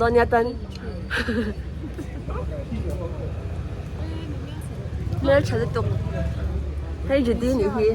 Doña tan. Hmeltha lutuk. Hei Judy nih hi.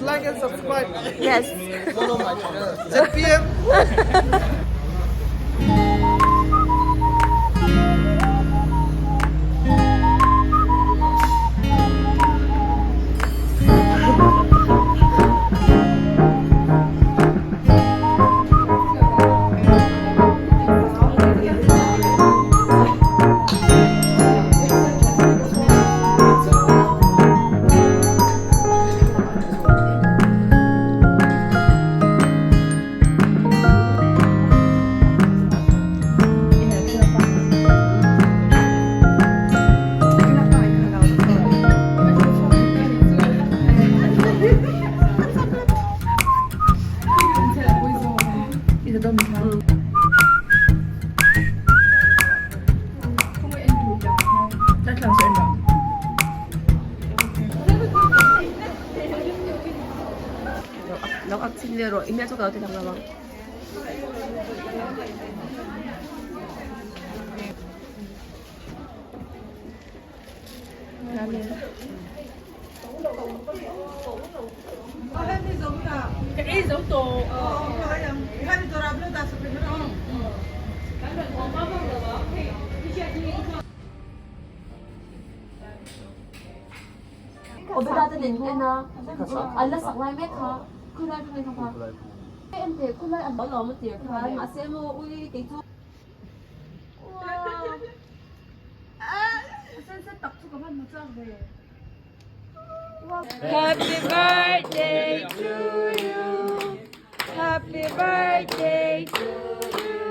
Like and subscribe. Yes. Follow my channel. ZPM. Lo ak chin le rawh i hmel chu ka lo ti lang lo ang. Obeda te nen en a an la sak lai mek kha khulai khulai kha en teh khulai an lo awm a tir khan mahse maw ui kei chu Happy birthday to you Happy birthday to you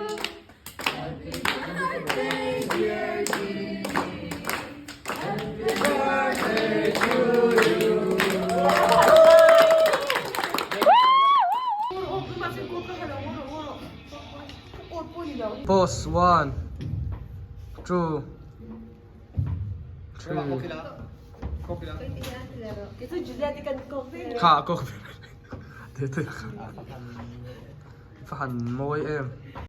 Happy birthday dear Gigi Happy birthday to you Pause one two three Kha kawk te te kha. Va han mawi em.